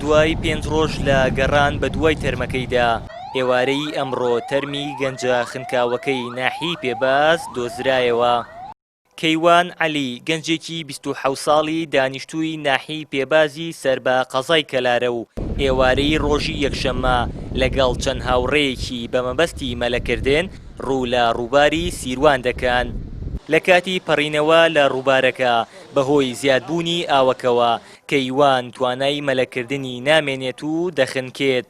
دوای پێنج ڕۆژ لە گەڕان بەدوای تەرمەکەیدا، ئێوارەی ئەمڕۆ تەرمی گەنجە خنکاوەکەی ناحیەی پێباز دۆزرایەوە. کەیوان عەلی، گەنجێکی 27 ساڵی دانیشتووی ناحیەی پێبازی سەر بە قەزای کەلارە و ئێوارەی ڕۆژی یەکشەممە لەگەڵ چەند هاوڕێیەکی بە مەبەستی مەلەکردن ڕوو لە ڕووباری سیروان دەکەن. لە کاتی پەڕینەوە لە ڕووبارەکە بەهۆی زیادبوونی ئاوەکەوە کەیوان توانای مەلەکردنی نامێنێت و دەخنکێت.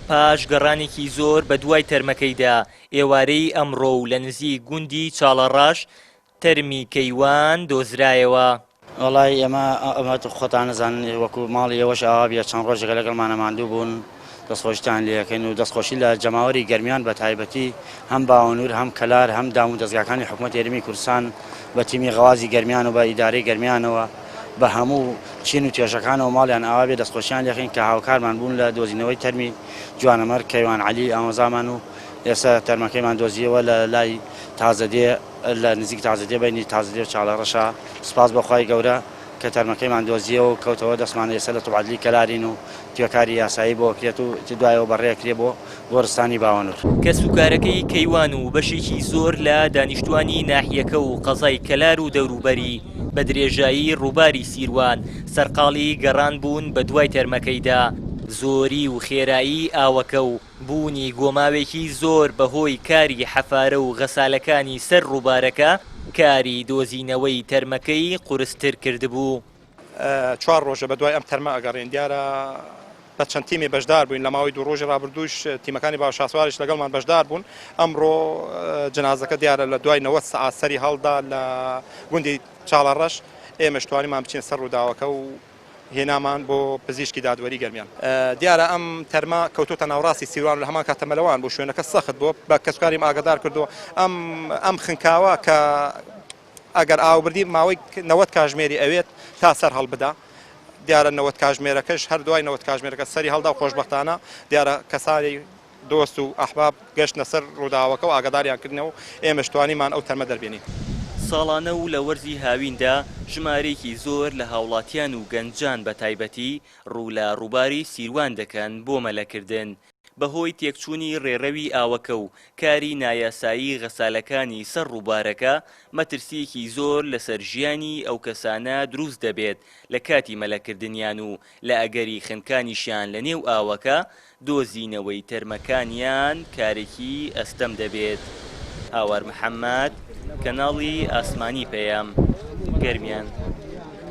پاش گەڕانێکی زۆر بەدوای تەرمەکەیدا، ئێوارەی ئەمڕۆ و لە نزیک گوندی چاڵەڕەش تەرمی کەیوان دۆزرایەوە. وەڵایی ئێمە ئەمە خۆتان ئەزانن وەکو ماڵی ئێوەش ئاوا بیە چەند ڕۆژێکە لەگەڵمانە ماندوو بوون دەستخۆشیتان لێ ئەکەین و دەستخۆشی لە جەماوەری گەرمیان بە تایبەتی هەم باوەنور هەم کەلار هەم دام و دەزگاکانی حکومەتی هەرێمی کوردستان بە تیمی غەوازی گەرمیان و بە ئیدارەی گەرمیانەوە بە هەموو چین و توێژەکانەوە ماڵیان ئاوا بێ دەستخۆشیان لێ ئەکەین کە هاوکارمان بوون لە دۆزینەوەی تەرمی جوانەمەرگ کەیوان عەلی ئامۆزامان و ئێستا تەرمەکەیمان دۆزیەوە لە لای تازەدێ لە نزیک تازەدێ بەینی تازەدێ و چاڵەڕەشە سوپاس بۆ خوای گەورە کە تەرمەکەیمان دۆزیەوە و کەوتەوە دەستمان ئێستا لە طب عدلی کەلارین و توێکاری یاسایی بۆ ئەکرێت و دوایەوە بەڕێ ئەکرێ بۆ گۆڕستانی باوەنور. کەسوکارەکەی کەیوان و بەشێکی زۆر لە دانیشتوانی ناحیەکە و قەزای کەلار و دەوروبەری بە درێژایی ڕووباری سیروان سەرقاڵی گەڕان بوون بەدوای تەرمەکەیدا، زۆری و خێرایی ئاوەکە و بوونی گۆماوێکی زۆر بەهۆی کاری حەفارە و غەسالەکانی سەر ڕووبارەکە کاری دۆزینەوەی تەرمەکەی قورستر کردبوو. چوار ڕۆژە بەدوای ئەم تەرمە ئەگەڕێین، دیارە بە چەند تیمێ بەشدار بووین، لە ماوەی دوو ڕۆژی ڕابردووش تیمەکانی باوە شاسواریش لەگەڵمان بەشدار بوون. ئەمڕۆ جەنازەکە دیارە لە دوای 90 سەعات سەری هەڵدا لە گوندی چاڵەڕەش، ئێمەش توانیمان بچینە سەر ڕووداوەکە و هێنامان بۆ پزیشکی دادوەری گەرمیان. دیارە ئەم تەرمە کەوتۆتە ناوڕاستی سیروان و لە هەمان کاتە مەلەوان بوو، شوێنەکە سەخت بووە، بە کەسوکاریم ئاگادار کردووە ئەم ئەم خنکاوە کە ئەگەر ئاو بردی ماوەی 90 کاژمێری ئەوێت تا سەر هەڵبدا، دیارە 90 کاژمێرەکەش هەر دوای 90 کاژمێرەکە سەری هەڵدا و خۆشبەختانە دیارە کەسانی دۆست و ئەحباب گەشتنە سەر ڕووداوەکە و ئاگاداریان کردنەوە و ئێمەش توانیمان ئەو تەرمە دەربێنین. ساڵانە و لە وەرزی هاویندا ژمارەیەکی زۆر لە هاوڵاتیان و گەنجان بە تایبەتی ڕوو لە ڕووباری سیروان دەکەن بۆ مەلەکردن، بەهۆی تێکچوونی ڕێڕەوی ئاوەکە و کاری نایاسایی غەسالەکانی سەر ڕووبارەکە مەترسییەکی زۆر لەسەر ژیانی ئەو کەسانە دروست دەبێت لە کاتی مەلەکردنیان و لە ئەگەری خنکانیشیان لە نێو ئاوەکە دۆزینەوەی تەرمەکانیان کارێکی ئەستەم دەبێت. هاوار محەمەد، کەناڵی ئاسمانی پەیام، گەرمیان.